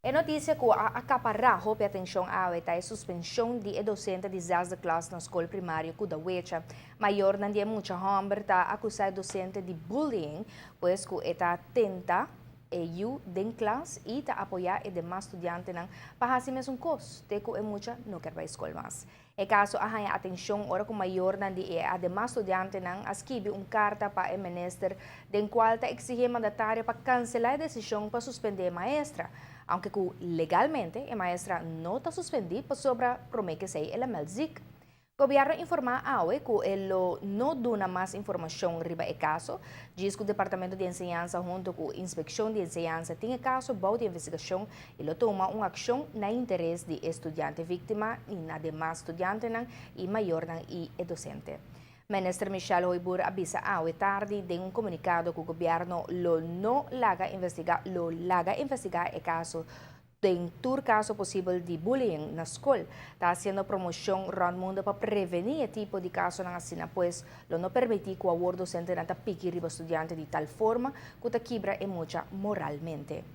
E notisia ku a akapará hopi atenshon awe ta e suspenshon di e dosente di zesde klas na skol primario Kudawecha. Mayornan di e mucha hòmber ta akusá e dosente di bullying, pues ku e ta tenta e yu den klas i ta apoyá e demas studiantenan pa hasi mesun kos te ku e mucha no ker bai skol mas. E kaso a haña atenshon ora ku mayornan di e ademas studiantenan a skibi un karta pa e minister den kual ta eksigí e mandatario pa kanselá e desishon pa suspendé e maestra, aunke ku legalmente e maestra no ta suspendí pasobra promé k'esei el a mèld zik. Gobièrnu a informá awe ku e lo no duna mas informashon riba e kaso, djis ku Departamento di Enseñansa huntu ku Inspekshon di Enseñansa tin e kaso bou di investigashon i lo tuma un akshon na interes di e studiante víktima i na demas studiantenan i mayornan i e dosente. Minister Michelle Hooyboer a bisa awe tardi den un komunikado ku gobièrnu lo no laga investigá lo laga investigá e kaso den tur kaso posibel di bullying na skol. Ta hasiendo promoshon rònt mundu pa prevení e tipo di kasonan asina, pues lo no permití ku awor dosentenan ta piki riba studiante di tal forma ku ta kibra e mucha moralmente.